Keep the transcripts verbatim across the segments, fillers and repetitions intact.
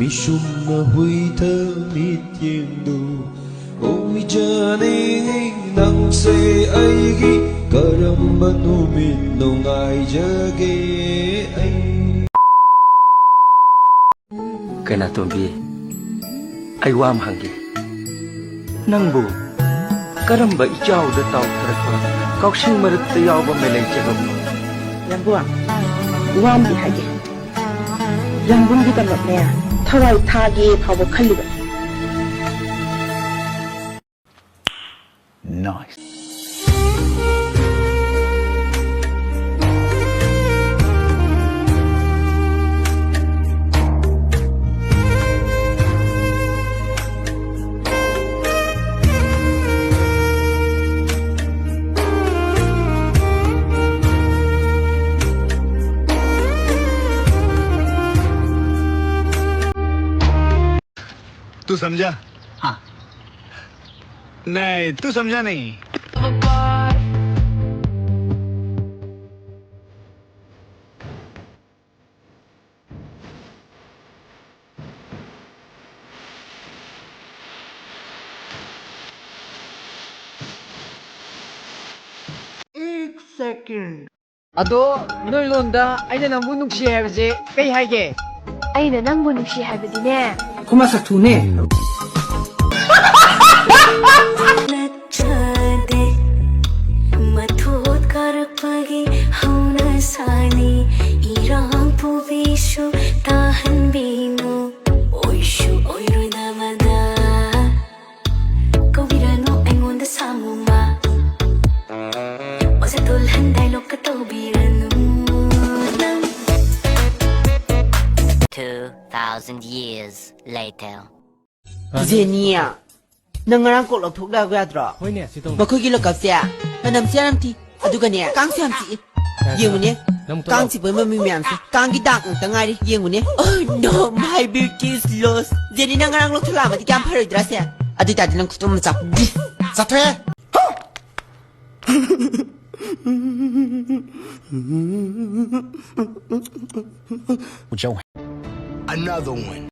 ꯃꯤꯁꯨꯝꯅ ꯍꯨꯏꯊ ꯃꯤꯠꯌꯦꯡꯗꯨ ꯑꯣꯏꯖꯅꯤꯡꯉꯤ꯫ ꯅꯪꯁꯦ ꯑꯩꯒꯤ ꯀꯔꯝꯕ ꯅꯨꯃꯤꯠꯅꯣ ꯉꯥꯏꯖꯒꯦ ꯑꯩ꯫ ꯀꯩꯅꯥꯇꯣꯝꯕꯤ, ꯑꯩ ꯋꯥ ꯑꯃ ꯍꯪꯒꯦ꯫ ꯅꯪꯕꯨ ꯀꯔꯝꯕ ꯏꯆꯥꯎꯗ ꯇꯥꯎꯊꯔꯛꯄ ꯀꯥꯎꯁꯤꯡ ꯃꯔꯛꯇ ꯌꯥꯎꯕ ꯃꯦꯂꯩ ꯆꯦꯒꯞꯅꯣ? ꯌꯥꯝꯕꯨꯡ, ꯋꯥ ꯑꯃꯗꯤ ꯍꯥꯏꯒꯦ꯫ ꯌꯥꯝꯕꯨꯡꯒꯤꯗꯃꯛꯅꯦ, ꯊꯋꯥꯏ ꯊꯥꯒꯦ ꯐꯥꯎꯕ ꯈꯜꯂꯤꯕ꯫ Nice. तू समझा? हाँ। नहीं, तू समझा नहीं। एक सेकंड। ꯑꯗꯣ, ꯅꯣꯏ ꯂꯣꯟꯗ "ꯑꯩꯅ ꯅꯪꯕꯨ ꯅꯨꯡꯁꯤ" ꯍꯥꯏꯕꯁꯦ ꯀꯩ ꯍꯥꯏꯒꯦ? ꯑꯩꯅ ꯅꯪꯕꯨ ꯅꯨꯡꯁꯤ ꯍꯥꯏꯕꯗꯤꯅꯦ, ꯈꯨꯃ ꯁꯛꯊꯨꯅꯦ꯫ ꯅꯠꯇ꯭ꯔꯗꯤ ꯃꯊꯣꯠ ꯀꯥꯔꯛꯄꯒꯤ ꯍꯧꯅꯁꯥꯅꯤ꯫ ꯏꯔꯥꯡ ꯄꯨꯕꯤꯁꯨ ꯇꯥꯍꯟꯕꯤꯅꯨ, ꯑꯣꯏꯁꯨ ꯑꯣꯏꯔꯣꯏꯗꯕꯗ꯫ ꯀꯧꯕꯤꯔꯅꯨ ꯑꯩꯉꯣꯟꯗ ꯁꯥꯃꯨꯃ꯫ ꯑꯣꯖꯥ ꯗꯣꯜꯍꯟ ꯗꯥꯏꯂꯣꯛꯀ ꯇꯧꯕꯤꯔꯅꯨ ꯅꯪ꯫ Two thousand years later. Jenny, ꯅꯪ ꯉꯔꯥꯡ ꯀꯣꯛ ꯂꯧꯊꯣꯛꯂꯛꯑꯒ ꯌꯥꯗ꯭ꯔꯣ? ꯍꯣꯏꯅꯦ, ꯁꯤ ꯇꯧꯅꯦ꯫ ꯃꯈꯣꯏꯒꯤ ꯂꯣꯀꯞꯁꯦ ꯃꯅꯝꯁꯨ ꯌꯥꯝ ꯊꯤ, ꯑꯗꯨꯒꯅꯦ, ꯀꯥꯡꯁꯨ ꯌꯥꯝ ꯆꯤꯛꯏ꯫ ꯌꯦꯡꯉꯨꯅꯦ, ꯅꯪ ꯑꯃꯨꯛꯇ ꯀꯥꯡ ꯂꯥꯎ꯫ ꯆꯤꯛꯄꯒꯤ ꯃꯃꯤ ꯃꯌꯥꯝꯁꯦ, ꯀꯥꯡꯒꯤ ꯗꯥꯛ ꯉꯥꯛꯇ ꯉꯥꯏꯔꯦ꯫ ꯌꯦꯡꯉꯨꯅꯦ꯫ Oh no, my beauty is lost. Jenny, ꯅꯪ ꯉꯔꯥꯡ ꯂꯧꯊꯣꯛꯂꯛꯑꯝꯃꯗꯤ ꯀꯌꯥꯝ ꯐꯔꯣꯏꯗ꯭ꯔꯥ ꯁꯦ? ꯑꯗꯨ ꯑꯣꯏꯇꯥꯔꯗꯤ ꯅꯪ ꯈꯨꯇꯨꯝ ꯆꯥꯎ꯫ ꯆꯠꯊꯣꯛꯑꯦ꯫ Another one.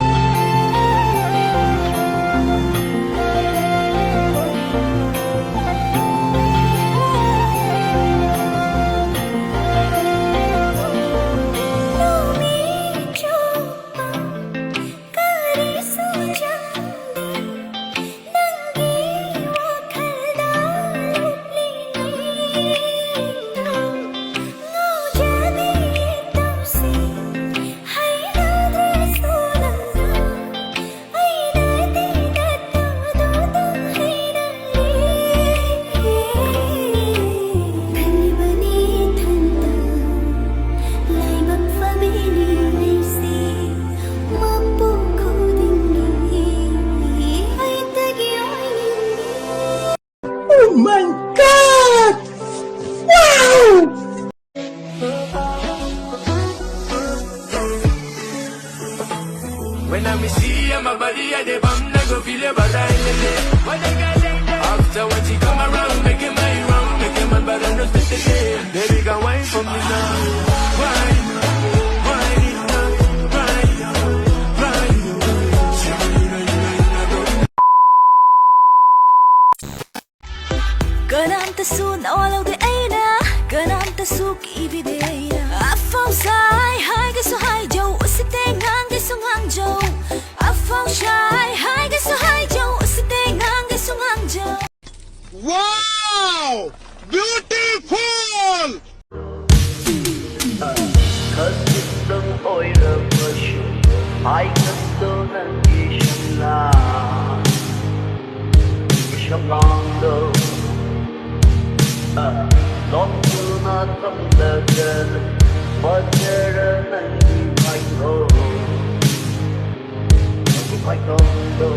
My God! Wow! When I miss you, my body, I dey bam, I go feel it, but I let it. After what you come around, make it my round, make it my brother no sit it. Baby, can wine for me now. Wine, wine, wine, wine. ꯀꯅꯥꯝꯇꯁꯨ ꯅꯋꯥ ꯂꯧꯗꯦ ꯑꯩꯅ, ꯀꯅꯥꯝꯇꯁꯨ ꯀꯤꯕꯤꯗꯦ ꯑꯩꯅ꯫ ꯑꯐꯥꯎ ꯁꯥꯏ ꯍꯥꯏꯒꯦꯁꯨ ꯍꯥꯏꯖꯧ, ꯎꯁꯤꯠꯇꯦ ꯉꯥꯡꯒꯦꯁꯨ ꯉꯥꯡꯖꯧ꯫ ꯑꯐꯥꯎ ꯁꯥꯏ ꯍꯥꯏꯒꯦꯁꯨ ꯍꯥꯏꯖꯧ, ꯎꯁꯤꯠꯇꯦ ꯉꯥꯡꯒꯦꯁꯨ ꯉꯥꯡꯖꯧ꯫ Wow! Beautiful! ꯈꯖꯤꯛꯇꯪ ꯑꯣꯏꯔꯕꯁꯨ ꯍꯥꯏꯒꯗꯣ ꯅꯪꯒꯤ ꯁꯝꯂꯥꯡ, ꯁꯝꯂꯥꯡꯗꯣ ꯂꯣꯠꯇꯨꯅ ꯊꯝꯂꯒ ꯐꯖꯔ ꯅꯪꯒꯤ ꯃꯥꯏꯊꯣꯡ, ꯅꯪꯒꯤ ꯃꯥꯏꯊꯣꯡꯗꯣ